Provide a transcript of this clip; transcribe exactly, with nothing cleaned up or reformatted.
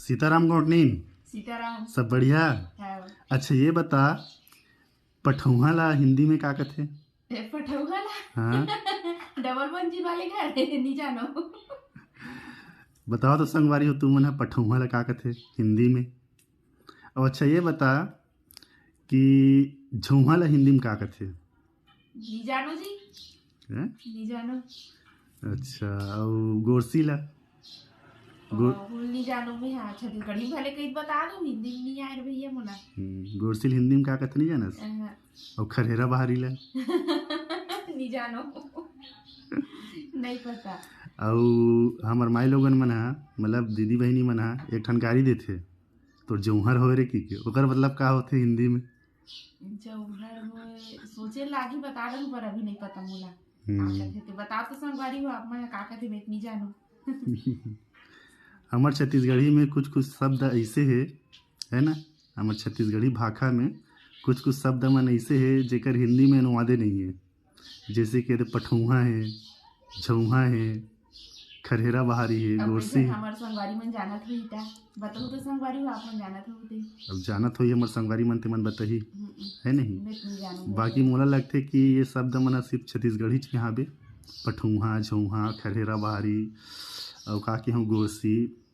सीताराम गौटनीन। सीताराम। सब बढ़िया। हाँ। अच्छा, ये बता, पठौहा ला हिंदी में का कथे? ए, पठौहा ला? हाँ। डबल मंजिल वाले घर है, नहीं जानो। बताओ तो संगवारी हो, तुमन ह पठौहा ला का कथे हिंदी में? और अच्छा, ये बता कि झौहा ला हिंदी में का कथे? नहीं जानो जी। हैं? नहीं जानो। अच्छा, और गोरसी ला? गो- और नहीं जानो मैं। हाँ, छत्तीसगढ़ी भले कहीं बता दो, हिंदी में नहीं आए रे भैया मोला। हम्म, गोरसी ला हिंदी में का कथे, नहीं जानस? अहाँ, और खरहेरा बहारी ला? नहीं जानो। नहीं पता। और हमर माई लोगन मन हा, मतलब दीदी बहिनी मन हा, एक ठन गारी देथे, "तोर जौहर होए रे" की के, ओकर मतलब का होथे हिंदी में? जौहर होए, सोचे लागी बता दो, पर अभी नहीं पता मोला। हम्म। का कथे ते बता तो संगवारी हो, आप मैं का कथे मैं नहीं जानो। हमर छत्तीसगढ़ी में कुछ कुछ शब्द ऐसे है, है ना, हमर छत्तीसगढ़ी भाखा में कुछ कुछ शब्द मन ऐसे है जेकर हिंदी में अनुवादे नहीं है, जैसे कि पठौहा है, झौहा है, खरहेरा बहारी है, अब गोरसी कैसे है। हमार संगवारी मन जानत हुई ता, बताओ तो संगवारी हो, आप मन जानत हो ते। अब जानत होई हमर संगवारी मन, ते मन बताही, हम्म, है नहीं? मैं नहीं जानो। बाकी मोला लगथे कि ये शब्द मन सिर्फ छत्तीसगढ़ी च के हावे, पठौहा, झौहा, खरहेरा बहारी, और का के हूँ, गोरसी,